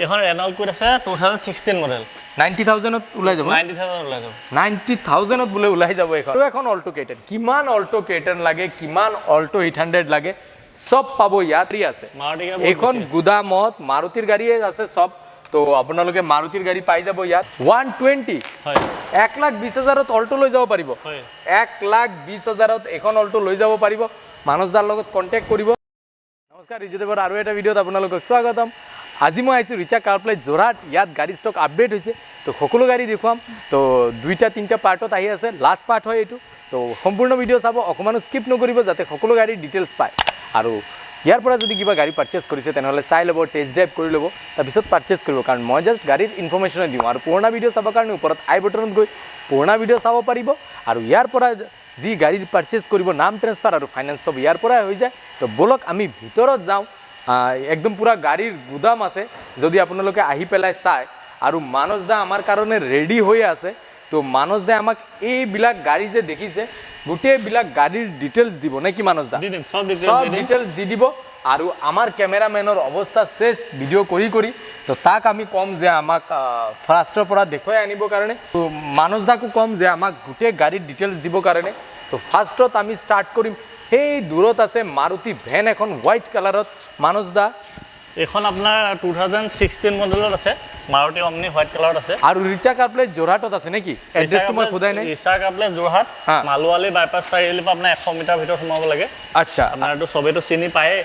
এইখন Renault Kwid আছে, 2016 model. 90,000ত ওলাই যাব? 90,000 ওলাই যাব। 90,000ত বোলে ওলাই যাব এইখন। আৰু এখন অল্টো কেটেন। কিমান অল্টো কেটেন লাগে, কিমান অল্টো 800 লাগে, চব পাব ইয়াত আছে। মাৰুতি গাড়ী বহুত এইখন বেছি আছে। গুদামত মাৰুতিৰ গাড়ীয়ে আছে চব। তো আপোনালোকে মাৰুতিৰ গাড়ী পাই যাব ইয়াত। 120? হয়। 1,20,000ত অল্টো লৈ যাব পাৰিব? হয়। 1,20,000ত এখন অল্টো লৈ যাব পাৰিব। মানসদাৰ লগত কণ্টেক্ট কৰিব। নমস্কাৰ, ৰিজুদেৱৰ আৰু এটা ভিডিঅ'ত আপোনালোকক স্বাগতম। আজি মই আহিছোঁ ৰিচা কাৰ প্লেচ, যোৰহাট। ইয়াত গাড়ী ষ্টক আপডেট হৈছে, তো সকলো গাড়ী দেখুৱাম। তো দুইটা তিনিটা পাৰ্টত আহি আছে, লাষ্ট পাৰ্ট হয় এইটো। তো সম্পূৰ্ণ ভিডিঅ' চাব, অকণমানো স্কিপ নকৰিব, যাতে সকলো গাড়ীৰ ডিটেইলছ পায়। আৰু ইয়াৰ পৰা যদি কিবা গাড়ী পাৰ্চেছ কৰিছে, তেনেহ'লে চাই ল'ব, টেষ্ট ড্ৰাইভ কৰি ল'ব, তাৰপিছত পাৰ্চেছ কৰিব। কাৰণ মই জাষ্ট গাড়ীৰ ইনফৰ্মেশ্যনে দিওঁ। আৰু পুৰণা ভিডিঅ' চাবৰ কাৰণে ওপৰত আই বটনত গৈ পুৰণা ভিডিঅ' চাব পাৰিব। আৰু ইয়াৰ পৰা যি গাড়ী পাৰ্চেছ কৰিব, নাম ট্ৰেন্সফাৰ আৰু ফাইনেন্স চব ইয়াৰ পৰাই হৈ যায়। তো ব'লক, আমি ভিতৰত যাওঁ। একদম পূৰা গাড়ীৰ গুদাম আছে, যদি আপোনালোকে আহি পেলাই চায়। আৰু মানস দা আমাৰ কাৰণে ৰেডি হৈ আছে। তো মানস দাই আমাক এইবিলাক গাড়ী যে দেখিছে, গোটেইবিলাক গাড়ীৰ ডিটেইলছ দিব নে কি, মানস দা? দি দিম, চব ডিটেইলছ চব দি দিম। ডিটেইলছ দি দিব। আৰু আমাৰ কেমেৰামেনৰ অৱস্থা শেষ ভিডিঅ' কৰি কৰি। তো তাক আমি ক'ম যে আমাক ফাৰ্ষ্টৰ পৰা দেখুৱাই আনিবৰ কাৰণে। তো মানস দাকো ক'ম যে আমাক গোটেই গাড়ীৰ ডিটেইলছ দিবৰ কাৰণে। তো ফাৰ্ষ্টত আমি ষ্টাৰ্ট কৰিম, সেই দূৰত আছে মাৰুতি ভেন এখন হোৱাইট কালাৰত, মানস দা। এইখন আপোনাৰ 2016 মডেলত আছে, মাৰুতি অমনি, হোৱাইট কালাৰত আছে। আৰু ৰিচা কাৰ প্লেচ যোৰহাটত আছে নেকি? এড্ৰেছটো মই সোধাই নাই। ৰিচা কাৰ প্লেচ যোৰহাট, মালোৱালি বাইপাছ চাৰিআলিৰ পৰা আপোনাৰ 100 মিটাৰ ভিতৰত সোমাব লাগে। আপোনাৰ এইটো চবেইটো চিনি পায়েই।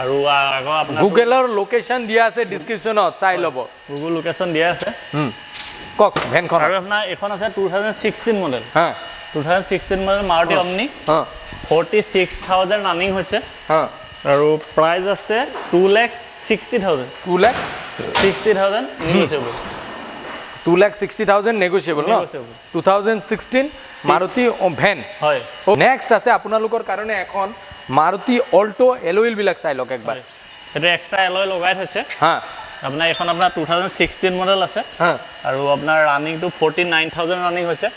আৰু আকৌ আপোনাৰ গুগলৰ লোকেশ্যন দিয়া আছে ডিছক্ৰিপশ্যনত, চাই ল'ব। গুগল লোকেশ্যন দিয়া আছে। কওক ভেনখন। আৰু আপোনাৰ এইখন আছে 2016 মডেল। 2016 মডেল মাৰুতি অমনি। 46,000 ৰানিং হৈছে। আৰু প্ৰাইচ আছে 2,60,000। 2 লাখ 60,000 negotiable. 2,60,000 negotiable ন? Negotiable. 2016 Maruti van. হয়। নেক্সট আছে আপোনালোকৰ কাৰণে এখন মাৰুতি অল্টো। এলয় বিলাক চাই লওক একবাৰ। হয়, সেইটো এক্সট্ৰা এলয় লগাই থৈছে। আপোনাৰ এইখন আপোনাৰ 2016 মডেল আছে। আৰু আপোনাৰ ৰানিংটো 49,000 ৰানিং হৈছে।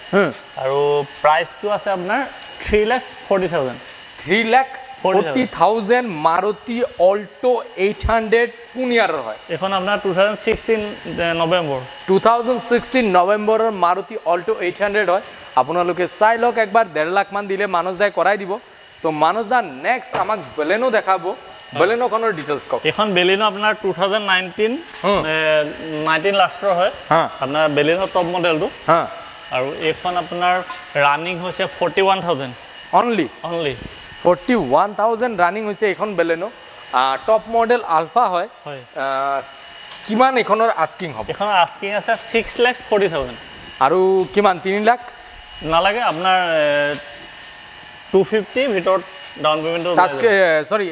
আৰু প্ৰাইচটো আছে আপোনাৰ 3,40,000। 3 লাখ 40,000, মাৰুতি অল্টো 800। কোন ইয়াৰৰ হয়? এইখন আপোনাৰ 2016 নৱেম্বৰ। 2016 নৱেম্বৰৰ মাৰুতি অল্টো 800 হয়। আপোনালোকে চাই লওক একবাৰ। 1.5 লাখমান দিলে মানস দাই কৰাই দিব। তো মানস দা, নেক্সট আমাক বেলেনো দেখাব। বেলেনোখনৰ ডিটেইলছ কওক। এইখন বেলিনো আপোনাৰ 2019, 19 লাষ্টৰ হয়। আপোনাৰ বেলিনো টপ মডেলটো। আৰু এইখন আপোনাৰ ৰানিং হৈছে 41,000। অনলি? অনলি। 41,000 ৰানিং হৈছে এইখন বেলেনো, টপ মডেল আলফা হয়। হয়। কিমান এইখনৰ আস্কিং হ'ব? এইখনৰ আস্কিং আছে 6,40,000। আৰু কিমান, 3 লাখ? নালাগে, আপোনাৰ 250 ভিতৰত ডাউন পে'মেণ্টটো টাচ, চৰি,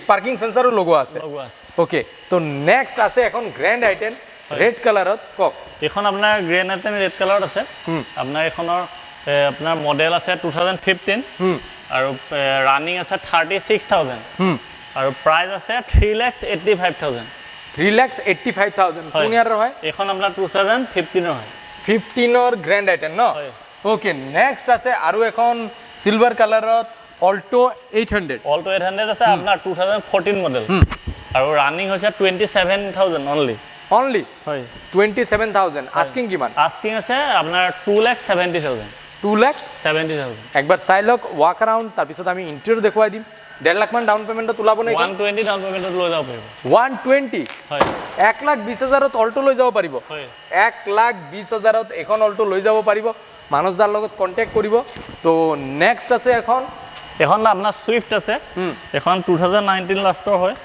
পাৰ্কিং চেঞ্চাৰো লগোৱা আছে। লগোৱা আছে। অ'কে, তো নেক্সট আছে এখন গ্ৰেণ্ড আই টেন ৰেড কালাৰত, কওক। এইখন আপোনাৰ গ্ৰেণ্ড আই টেন ৰেড কালাৰত আছে। আপোনাৰ এইখনৰ আপোনাৰ মডেল আছে 2015 আৰু ৰানিং আছে 36,000 আৰু প্ৰাইচ আছে 3,85,000। 3,85,000। কোন ইয়াৰৰ হয়? এইখন আপোনাৰ 2015ৰ হয়। 15ৰ গ্ৰেণ্ড আই টেন ন? হয়। অ'কে, নেক্সট আছে আৰু এখন চিলভাৰ কালাৰত অল্টো 800। অল্টো 800 আছে আপোনাৰ 2014 মডেল আৰু ৰানিং হৈছে 27,000 অনলি। অনলি? হয়। 27,000। আস্কিং কিমান? আস্কিং আছে আপোনাৰ 2,70,000। 2 লাখ 70,000। একবাৰ চাই লওক ৱাক এৰাউণ্ড, তাৰপিছত আমি ইণ্টেৰিয়ৰ দেখুৱাই দিম। 1.5 লাখমান ডাউন পে'মেণ্টত ওলাব নে? 120 ডাউন পে'মেণ্টত লৈ যাব পাৰিব। 120? হয়। 1,20,000ত অল্টো লৈ যাব পাৰিব? হয়। 1,20,000ত এখন অল্টো লৈ যাব পাৰিব। মানসদাৰ লগত কণ্টেক্ট কৰিব। তো নেক্সট আছে এখন এখন আপোনাৰ চুইফ্ট আছে। এখন 2019 লাষ্টৰ হয়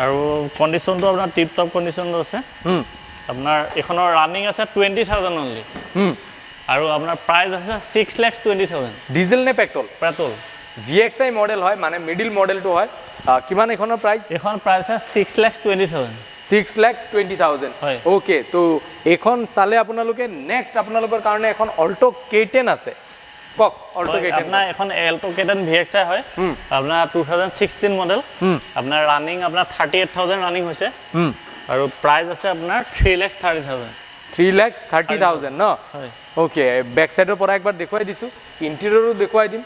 আৰু কণ্ডিশ্যনটো আপোনাৰ টিপ টপ কণ্ডিশ্যনত আছে। আপোনাৰ এইখনৰ ৰানিং আছে 20,000 অনলি আৰু আপোনাৰ প্ৰাইচ আছে 6,20,000। ডিজেল নে পেট্ৰল? পেট্ৰল। ভি এক্স আই মডেল হয়, মানে মিডিল মডেলটো হয়। কিমান এইখনৰ প্ৰাইচ? এইখন প্ৰাইচ আছে 6,20,000। 6,20,000। হয়। অ'কে, তো এইখন চালে আপোনালোকে। নেক্সট আপোনালোকৰ কাৰণে এখন অল্টো কে টেন আছে। কওক, অল্টো কে টেন। আপোনাৰ এখন এল্টো কে টেন ভি এক্স আই হয়, আপোনাৰ 2016 মডেল। আপোনাৰ ৰানিং আপোনাৰ 38,000 ৰানিং হৈছে আৰু প্ৰাইচ আছে আপোনাৰ 3,30,000। 3,30,000 ন? হয়। অ'কে, বেক চাইডৰ পৰা একবাৰ দেখুৱাই দিছোঁ, ইণ্টেৰিয়ৰো দেখুৱাই দিম।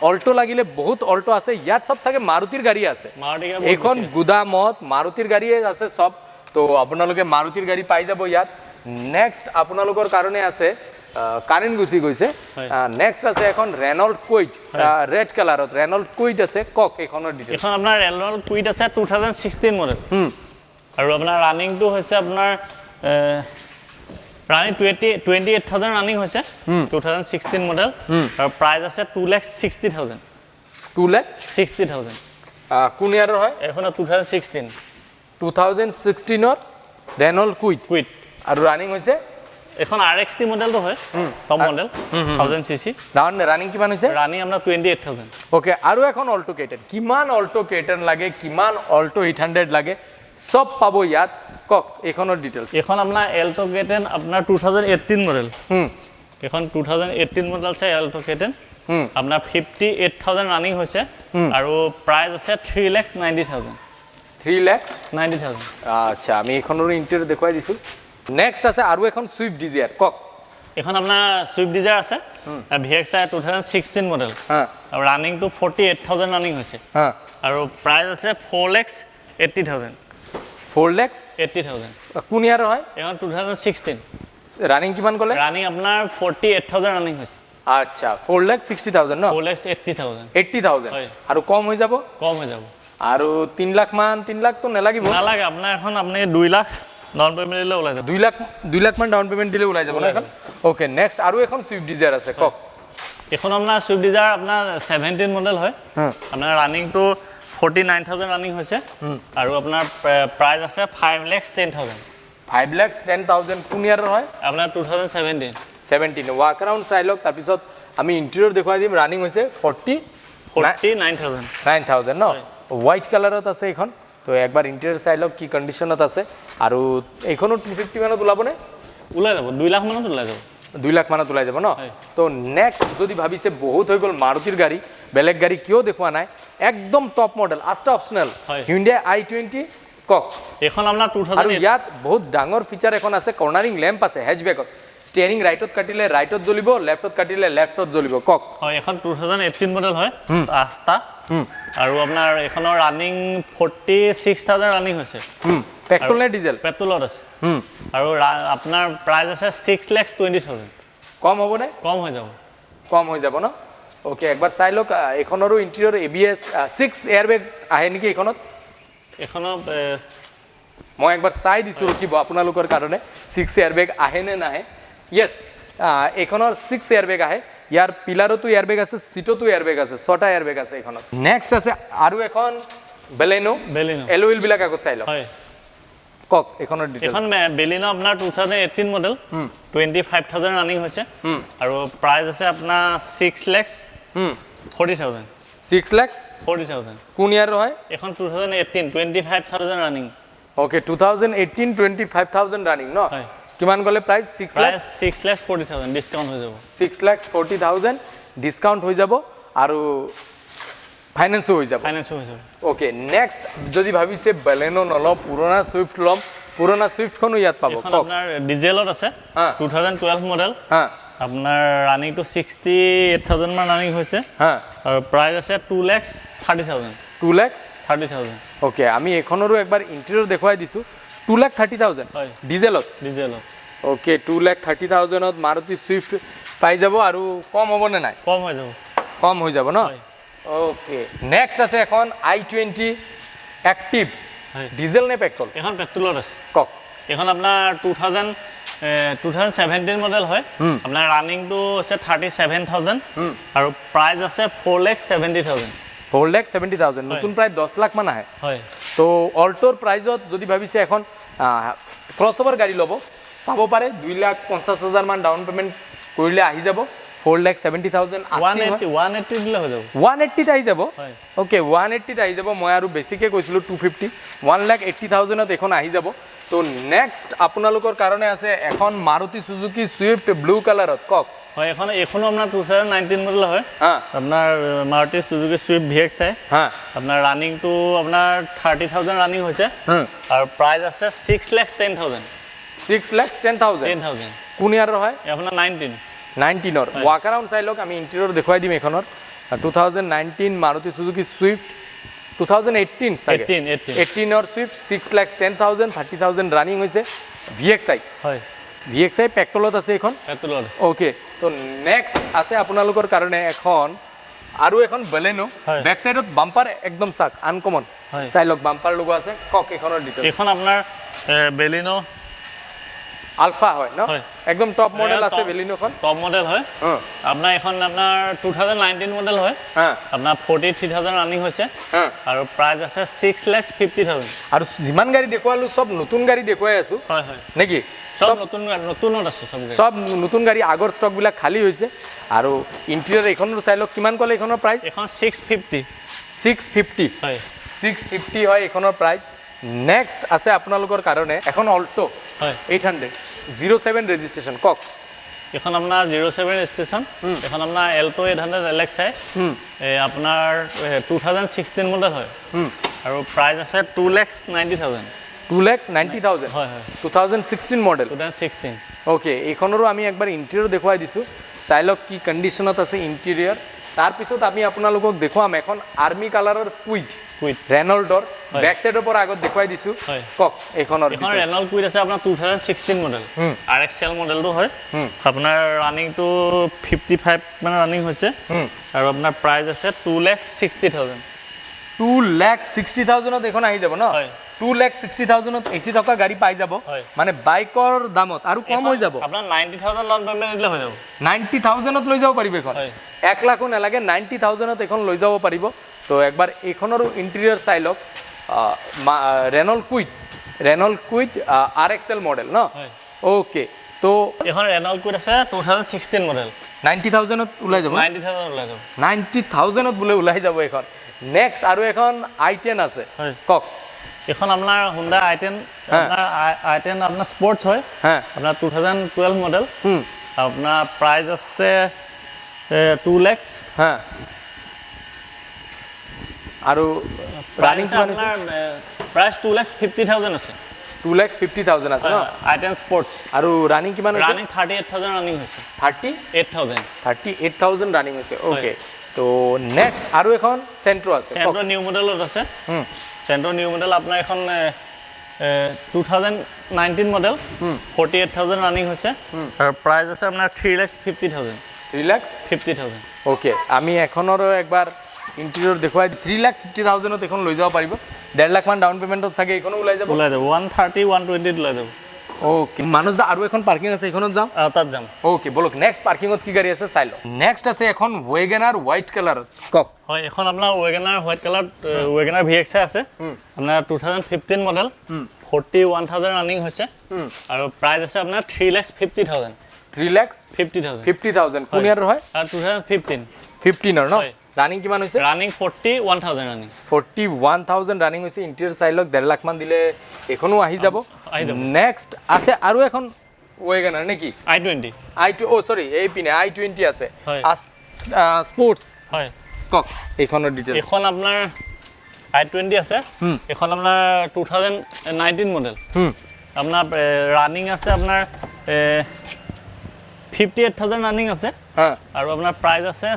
অল্টো লাগিলে বহুত অল্টো আছে ইয়াত। চব চাগে মাৰুতিৰ গাড়ী আছে। মাৰুতি গাড়ী বহুত এইখন বেছি আছে। গুদামত মাৰুতিৰ গাড়ীয়ে আছে চব। তো আপোনালোকে মাৰুতিৰ গাড়ী পাই যাব ইয়াত। নেক্সট আপোনালোকৰ কাৰণে আছে, কাৰেণ্ট গুচি গৈছে। নেক্সট আছে এখন ৰেনল্ট কুইড, ৰেড কালাৰত ৰেনল্ট কুইড আছে। কওক এইখনৰ ডিটেইলছ। এইখন আপোনাৰ ৰেনল্ট কুইড আছে, 2016 মডেল আৰু আপোনাৰ ৰানিংটো হৈছে আপোনাৰ running 28,000 running হৈছে, 2016 মডেল আৰু প্ৰাইচ আছে 2,60,000। 2 লেখ 60,000। কোন ইয়াৰৰ হয়? এইখন 2016। 2016ৰ ৰেনল্ট কুইড। কুইড। আৰু ৰানিং হৈছে? এইখন আৰ এক্স টি মডেলটো হয়, টপ মডেল, 1000 cc। Running কিমান হৈছে? ৰানিং আপোনাৰ 28,000। অ'কে, আৰু এখন অল্টো কেটেন। কিমান অল্টো কেটেন লাগে, কিমান অল্টো 800 লাগে, চব পাব ইয়াত। কওক এইখনৰ ডিটেইলছ। এইখন আপোনাৰ এল্ট' কেটেন, আপোনাৰ 2018 মডেল। এইখন 2018 মডেল আছে এল্ট' কেটেন। আপোনাৰ 58,000 ৰানিং হৈছে আৰু প্ৰাইচ আছে 3,90,000। 3 লেক্স 90,000। আচ্ছা, আমি এইখনৰো ইণ্টেৰিয়ৰ দেখুৱাই দিছোঁ। নেক্সট আছে আৰু এখন চুইফ্ট ডিজায়াৰ, কওক। এইখন আপোনাৰ চুইফ্ট ডিজায়াৰ আছে VXI, 2016 model আৰু ৰানিংটো 48,000 ৰানিং হৈছে আৰু প্ৰাইচ আছে 4,80,000। 4 লেক্স 80,000। কোন ইয়াৰৰ হয়? এইখন 2016। ৰানিং কিমান ক'লে? ৰানিং আপোনাৰ 48,000 ৰানিং হৈছে। আচ্ছা, 4,60,000 ন? 4,80,000। 80,000। হয়। আৰু কম হৈ যাব? কম হৈ যাব। আৰু 3 লাখমান, 3 লাখটো নালাগিব। নালাগে, আপোনাৰ এখন আপুনি 2 লাখ ডাউন পে'মেণ্ট দিলে ওলাই যাব। 2 লাখ, 2 লাখমান ডাউন পে'মেণ্ট দিলে ওলাই যাব ন এখন? অ'কে, নেক্সট আৰু এখন চুইফ্ট ডিজায়াৰ আছে, কওক। এইখন আপোনাৰ চুইফ্ট ডিজায়াৰ, আপোনাৰ 17 মডেল হয়। আপোনাৰ ৰানিংটো 49,000 ৰানিং হৈছে আৰু আপোনাৰ প্ৰাইচ আছে 5,10,000। 5,10,000। কোন ইয়াৰৰ হয়? আপোনাৰ 2017। 17। ৱাক এৰাউণ্ড চাই লওক, তাৰপিছত আমি ইণ্টেৰিয়ৰ দেখুৱাই দিম। ৰানিং হৈছে ফৰ্টি 49,000। 9,000 ন? হোৱাইট কালাৰত আছে এইখন। তো একবাৰ ইণ্টেৰিয়ৰ চাই লওক, কি কণ্ডিশ্যনত আছে। আৰু এইখনো 250 মানত ওলাবনে? ওলাই যাব, 2 লাখ মানত ওলাই যাব। 2 লাখ মানত ওলাই যাব ন? তো নেক্সট যদি ভাবিছে বহুত হৈ গ'ল মাৰুতিৰ গাড়ী, বেলেগ গাড়ী কিয় দেখুওৱা নাই, একদম টপ মডেল, আষ্টা অপচনেল, হিউণ্ডাই i20, কওক। এইখন আপোনাৰ টু আৰু থাউজেণ্ড ইয়াত বহুত ডাঙৰ ফিচাৰ এখন আছে, কৰ্ণাৰিং লেম্প আছে। হেচবেকত ষ্টিয়াৰিং ৰাইটত কাটিলে ৰাইটত জ্বলিব, লেফ্টত কাটিলে লেফ্টত জ্বলিব। কওক। হয়, এখন 2018 মডেল হয় আষ্টা আৰু আপোনাৰ এইখনৰ ৰানিং 46,000 ৰানিং হৈছে। পেট্ৰল নে ডিজেল? পেট্ৰলত আছে আৰু আপোনাৰ প্ৰাইচ আছে 6,20,000। কম হ'বনে? কম হৈ যাব। কম হৈ যাব ন? অ'কে, একবাৰ চাই লওক। এইখনৰো interior, ABS, six air bag আহে নেকি এইখনত? এইখনত মই একবাৰ চাই দিছোঁ, ৰখিব আপোনালোকৰ কাৰণে, ছিক্স এয়াৰ বেগ আহে নে নাহে। য়েছ, এইখনৰ ছিক্স এয়াৰ বেগ আহে। ইয়াৰ পিলাৰতো এয়াৰ বেগ আছে, চিটতো এয়াৰ বেগ আছে, ছটা এয়াৰ বেগ আছে এইখনত। নেক্সট আছে আৰু এখন বেলেনো। বেলিনো। এলয় হুইলবিলাক আগত চাই লওক। কওক এইখনৰ ডিটেইলছ। এইখন বেলিনো আপোনাৰ 2018 model, 25,000 running হৈছে আৰু প্ৰাইচ আছে আপোনাৰ 6,40,000। 6 লেক্স 40,000। কোন ইয়াৰৰ হয়? এইখন 2018, 25,000 running. Okay, 2018, 25,000 running ন? হয়। কিমান ক'লে price? 6 lakh? Price 6,40,000, discount হৈ যাব। 6,40,000, ডিছকাউণ্ট হৈ যাব আৰু ফাইনেন্সো হৈ যাব। ফাইনেন্সো হৈ যাব। অ'কে, নেক্সট যদি ভাবিছে বেলেনো নলওঁ, পুৰণা চুইফ্ট ল'ম, পুৰণা চুইফ্টখনো ইয়াত পাব। এইখন কওক। আপোনাৰ ডিজেলত আছে, 2012 মডেল। আপোনাৰ ৰানিংটো 68,000 মান ৰানিং হৈছে আৰু প্ৰাইচ আছে 2,30,000। 2 লেক্স 30,000। অ'কে, আমি এইখনৰো একবাৰ ইণ্টেৰিয়ৰ দেখুৱাই দিছোঁ। 2,30,000? হয়। ডিজেলত? ডিজেলত। অ'কে, 2,30,000ত মাৰুতি চুইফ্ট পাই যাব। আৰু কম হ'বনে নাই? কম হৈ যাব। কম হৈ যাব ন? হয়। অ'কে, নেক্সট আছে এখন i20 active. হয়। ডিজেল নে পেট্ৰল? এইখন পেট্ৰলত আছে। কওক। এইখন আপোনাৰ 2017 মডেল হয়। আপোনাৰ ৰানিংটো হৈছে 37,000 আৰু প্ৰাইচ আছে 4,70,000। 4,70,000, নতুন প্ৰায় 10 লাখমান আহে। হয়। তো অল্টোৰ প্ৰাইজত যদি ভাবিছে এখন ক্ৰছ অভাৰ গাড়ী ল'ব, চাব পাৰে। 2,50,000মান ডাউন পে'মেণ্ট কৰিলে আহি যাব 4,70,000। 180, 180 দিলে হৈ যাব। 180ত আহি যাব? হয়। অ'কে, 180ত আহি যাব। মই আৰু বেছিকৈ কৈছিলোঁ 250। 1,80,000ত এইখন আহি যাব। তো নেক্সট আপোনালোকৰ কাৰণে আছে এখন মাৰুতি চুজুকি চুইফ্ট, ব্লু কালাৰত। কওক। হয়, এইখনো আপোনাৰ 2019 মডেল হয়। আপোনাৰ মাৰুতি চুজুকি চুইফ্ট VXI। আপোনাৰ ৰানিংটো আপোনাৰ 30,000 ৰানিং হৈছে আৰু প্ৰাইচ আছে 6,10,000। 6,10,000। 10,000। কোন ইয়াৰৰ হয়? আপোনাৰ 19। 19ৰ। ৱাক এৰাউণ্ড চাই লওক, আমি ইণ্টেৰিয়ৰ দেখুৱাই দিম এইখনৰ। 2019 মাৰুতি চুজুকি চুইফ্ট। 2018 চাগে। 18, 18। 18ৰ চুইফ্ট, 6,10,000, 30,000 running হৈছে, VXI। হয়। VXI পেট্ৰলত আছে এইখন। পেট্ৰলত। অ'কে, তো নেক্সট আছে আপোনালোকৰ কাৰণে এখন আৰু এখন বেলেনো। বেক চাইডত বাম্পাৰ একদম চাক আনকমন। চাই লওক, বাম্পাৰ লগোৱা আছে। কওক এইখনৰ ডিটেইলছ। এইখন আপোনাৰ বেলিনো। আলফা হয় ন? হয়। একদম টপ মডেল আছে বেলিনোখন। টপ মডেল হয়। আপোনাৰ এইখন আপোনাৰ 2019 মডেল হয়। আপোনাৰ 43,000 ৰানিং হৈছে আৰু প্ৰাইচ আছে 6,50,000। আৰু যিমান গাড়ী দেখুৱালো, চব নতুন গাড়ী দেখুৱাই আছো। হয় হয় নেকি? চব নতুন, নতুনত আছে চব গাড়ী। চব নতুন গাড়ী, আগৰ ষ্টকবিলাক খালী হৈছে। আৰু ইণ্টেৰিয়ৰ এইখনৰো চাই লওক। কিমান ক'লে এইখনৰ প্ৰাইচ? এইখন 650। 650? হয়। 650 হয় এইখনৰ প্ৰাইচ। নেক্সট আছে আপোনালোকৰ কাৰণে এখন অল্ট' 800, 07 ৰেজিষ্ট্ৰেশ্যন। কওক। এইখন আপোনাৰ 07 ৰেজিষ্ট্ৰেশ্যন। এইখন আপোনাৰ এল্ট' 800 LXI। এই আপোনাৰ 2016 মডেল হয় আৰু প্ৰাইচ আছে 2,90,000। 2,90,000? হয় হয় 2016 মডেল? 2016। অ'কে, এইখনৰো আমি একবাৰ ইণ্টেৰিয়ৰ দেখুৱাই দিছোঁ। চাই লওক কি কণ্ডিশ্যনত আছে ইণ্টেৰিয়ৰ। তাৰপিছত আমি আপোনালোকক দেখুৱাম এখন আৰ্মি কালাৰৰ কুইড। কুইড। ৰেনল্ডৰ। বেক চাইডৰ পৰা আগত দেখুৱাই দিছোঁ। কওক এইখনৰ এইখন details। Renault Kwid আছে, আপোনাৰ 2016 মডেল, RXL মডেলটো হয়। আপোনাৰ ৰানিংটো 55 মানে ৰানিং হৈছে আৰু আপোনাৰ প্ৰাইচ আছে 2,60,000। 2,60,000ত এইখন আহি যাব ন? হয়। 2,60,000ত এ চি থকা গাড়ী পাই যাব। হয়। মানে বাইকৰ দামত আৰু কম হৈ যাব। আপোনাৰ 90,000 ডাউন পে'মেণ্ট দিলে হৈ যাব। 90,000ত লৈ যাব পাৰিব এইখন? হয়। 1 লাখো নালাগে, 90,000ত এইখন লৈ যাব পাৰিব। তো একবাৰ এইখনৰো ইণ্টেৰিয়ৰ চাই লওক। Renault Kwid, Renault Kwid RXL model ন? হয়। অ'কে, তো এইখন ৰেনল্ট কুইড আছে, 2016 মডেল। 90,000ত ওলাই যাব? 90,000 ওলাই যাব। 90,000ত বোলে ওলাই যাব এইখন। নেক্সট আৰু এখন i10 আছে। হয়। কওক। এইখন আপোনাৰ হুণ্ডাই i10, আপোনাৰ i10 আপোনাৰ স্পৰ্টছ হয়। আপোনাৰ 2012 মডেল। আপোনাৰ প্ৰাইচ আছে 2 লেক্স। হা, আৰু ৰানিং কিমান হৈছে? আপোনাৰ প্ৰাইচ 2,50,000 আছে। 2,50,000 আছে ন? i10 sports. আৰু ৰানিং কিমান হৈছে? ৰানিং 38,000 ৰানিং হৈছে। থাৰ্টি 8,000। 38,000 ৰানিং হৈছে। অ'কে, তো নেক্সট আৰু এখন চেণ্ট্ৰ আছে। কওক। চেণ্ট্ৰ নিউ মডেলত আছে। চেণ্ট্ৰ নিউ মডেল আপোনাৰ এখন 2019 মডেল, 48,000 ৰানিং হৈছে আৰু প্ৰাইচ আছে আপোনাৰ 3,50,000। 3 লাখ 50,000। অ'কে, আমি এখনৰো একবাৰ ইণ্টেৰিয়ৰ দেখুৱাই। 3,50,000ত এইখন লৈ যাব পাৰিব। 1.5 লাখমান ডাউন পে'মেণ্টত চাগে এইখনো ওলাই যাব। ওলাই যাব, 130, 120ত ওলাই যাব। অ'কে, মানস দা, আৰু এখন পাৰ্কিং আছে, এইখনত যাওঁ? তাত যাম। অ'কে, ব'লক, নেক্সট পাৰ্কিঙত কি গাড়ী আছে চাই লওক। নেক্সট আছে এখন ৱেগেনাৰ হোৱাইট কালাৰত। কওক। হয়, এখন আপোনাৰ Wagon R white colour, Wagon R VXI আছে। আপোনাৰ 2015 মডেল, 41,000 ৰানিং হৈছে আৰু প্ৰাইচ আছে আপোনাৰ 3,50,000। 3 লেক্স 50,000। 50,000। কোন ইয়াৰৰ হয়? 2015। 15ৰ ন? হয়। ৰানিং কিমান হৈছে? Running 41,000 running. 41,000 running হৈছে। ইণ্টেৰিয়ৰ চাই লওক। 1.5 লাখমান দিলে এইখনো আহি যাব। আহি যাব। নেক্সট আছে আৰু এখন ৱেগেনাৰ নেকি? i20। i2, অ' চৰি, এই পিনে i20 আছে। হয়। স্পৰ্টছ। হয়। কওক এইখনৰ ডিটেইলছ। এইখন আপোনাৰ i20 আছে। এইখন আপোনাৰ 2019 মডেল। আপোনাৰ ৰানিং আছে আপোনাৰ 58,000 ৰানিং আছে আৰু আপোনাৰ প্ৰাইচ আছে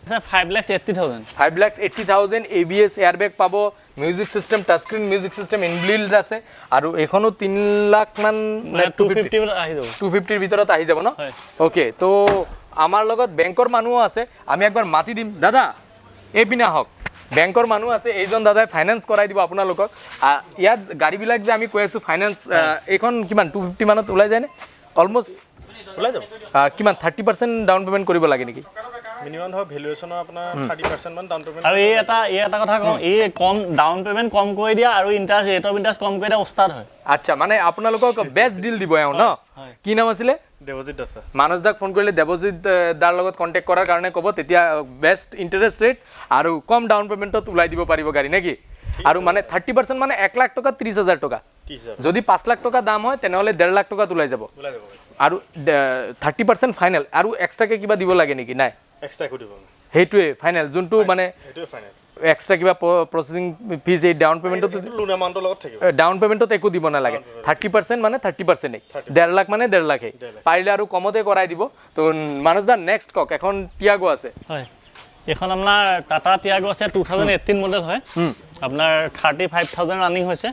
5,80,000। 5,80,000। ABS, air bag পাব, music system, touch screen music system inbuilt আছে। আৰু এইখনো 3 লাখমান? মানে 250 আহি যাব। 250ৰ ভিতৰত আহি যাব ন? হয়। অ'কে, তো আমাৰ লগত বেংকৰ মানুহো আছে, আমি একবাৰ মাতি দিম। দাদা, এইপিনে আহক। বেংকৰ মানুহ আছে, এইজন দাদাই ফাইনেন্স কৰাই দিব আপোনালোকক। ইয়াত গাড়ীবিলাক যে আমি কৈ আছোঁ ফাইনেন্স, এইখন কিমান, 250 মানত ওলাই যায়নে অলমষ্ট? ওলাই যাব। কিমান, 30% ডাউন পে'মেণ্ট কৰিব লাগে নেকি? মিনিমাম ধৰক ভেলুৱেশ্যনৰ আপোনাৰ 30% মান ডাউন পে'মেণ্ট। আৰু এই এটা কথা কওঁ, এই কম ডাউন পে'মেণ্ট কম কৰি দিয়া আৰু ইণ্টাৰেষ্ট, ৰেট অফ ইণ্টাৰেষ্ট কম কৰি দিয়া উস্তাদ হয়। আচ্ছা, মানে আপোনালোকক বেষ্ট ডিল দিব এওঁ ন? হয়। কি নাম আছিলে? দেৱজিৎ দত্ত। মানস দাক ফোন কৰিলে দেৱজিৎ দাৰ লগত কণ্টেক্ট কৰাৰ কাৰণে ক'ব, তেতিয়া বেষ্ট ইণ্টাৰেষ্ট ৰেট আৰু কম ডাউন পে'মেণ্টত ওলাই দিব পাৰিব গাড়ী নেকি? আৰু মানে 30% মানে 1 লাখ টকা 30 হাজাৰ টকা। 30 হাজাৰ। যদি 5 লাখ টকা দাম হয়, তেনেহ'লে 1.5 লাখ টকাত ওলাই যাব। ওলাই যাব। আৰু 30% ফাইনেল, আৰু এক্সট্ৰাকৈ কিবা দিব লাগে নেকি? নাই? এক্সট্ৰা একো দিব নালাগে। সেইটোৱে ফাইনেল যোনটো মানে সেইটোৱে ফাইনেল। এক্সট্ৰা কিবা প্ৰচেছিং ফিজ এই ডাউন পে'মেণ্টত সেইটো লোন এমাউণ্টৰ লগত থাকিব। ডাউন পে'মেণ্টত একো দিব নালাগে। 30% মানে 30%েই, 1.5 লাখ মানে 1.5 লাখেই। পাৰিলে আৰু কমতে কৰাই দিব। তো মানস দা, নেক্সট কওক, এখন টিয়াগো আছে। হয়। এইখন আপোনাৰ টাটা টিয়াগো আছে, 2018 মডেল হয়। আপোনাৰ 35,000 ৰানিং হৈছে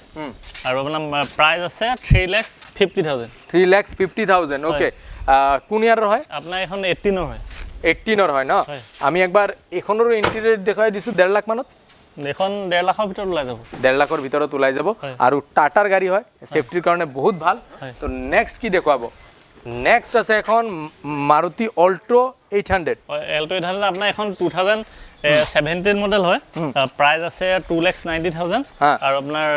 আৰু আপোনাৰ প্ৰাইচ আছে 3,50,000। 3,50,000, okay. কোন ইয়াৰৰ হয়? আপোনাৰ এইখন 18ৰ হয়। 18ৰ হয় ন? হয়। আমি একবাৰ এইখনৰো ইণ্টেৰিয়ৰ দেখুৱাই দিছোঁ। 1.5 লাখ মানত? এইখন 1.5 লাখৰ ভিতৰত ওলাই যাব। 1.5 লাখৰ ভিতৰত ওলাই যাব। হয়। আৰু টাটাৰ গাড়ী হয়, ছেফটিৰ কাৰণে বহুত ভাল। হয়। তো নেক্সট কি দেখুৱাব? নেক্সট আছে এখন মাৰুতি অল্ট' 800। এল্ট' 800, আপোনাৰ এখন 2017 মডেল হয়। প্ৰাইচ আছে 2,90,000। আৰু আপোনাৰ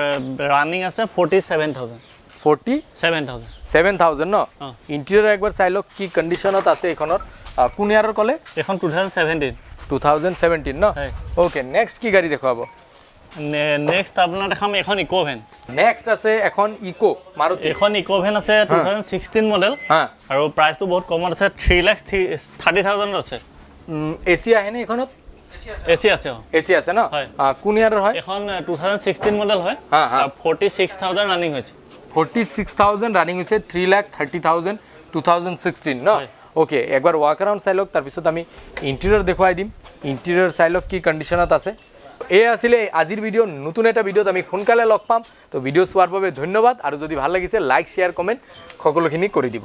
ৰানিং আছে 47,000। 40 7,000। 7,000 ন? অঁ। ইণ্টেৰিয়ৰ একবাৰ চাই লওক, কি কণ্ডিশ্যনত আছে এইখনৰ। কোন ইয়াৰৰ ক'লে? এইখন 2017। 2017 ন? হয়। অ'কে, নেক্সট কি গাড়ী দেখুৱাব? নেক্সট আপোনাৰ দেখাম এখন ইক' ভেন। নেক্সট আছে এখন ইক' মাৰুতি। এইখন ইক' ভেন আছে, 2016 মডেল। আৰু প্ৰাইচটো বহুত কমত আছে, 3,30,000ত আছে। এ চি আহেনে এইখনত? এ চি আছে, অঁ। এ চি আছে ন? হয়। কোন ইয়াৰৰ হয়? এইখন 2016 মডেল হয়। হা, হা। আৰু 46,000 ৰানিং হৈছে। 46,000 ৰানিং হৈছে, 3,30,000, 2016 ন? হয়। অ'কে, একবাৰ ৱাক এৰাউণ্ড চাই লওক, তাৰপিছত আমি ইণ্টেৰিয়ৰ দেখুৱাই দিম। ইণ্টেৰিয়ৰ চাই লওক, কি কণ্ডিশ্যনত আছে। এই আছিলে আজিৰ ভিডিঅ'। নতুন এটা ভিডিঅ'ত আমি সোনকালে লগ পাম। তো ভিডিঅ' চোৱাৰ বাবে ধন্যবাদ আৰু যদি ভাল লাগিছে, লাইক, শ্বেয়াৰ, কমেণ্ট সকলোখিনি কৰি দিব।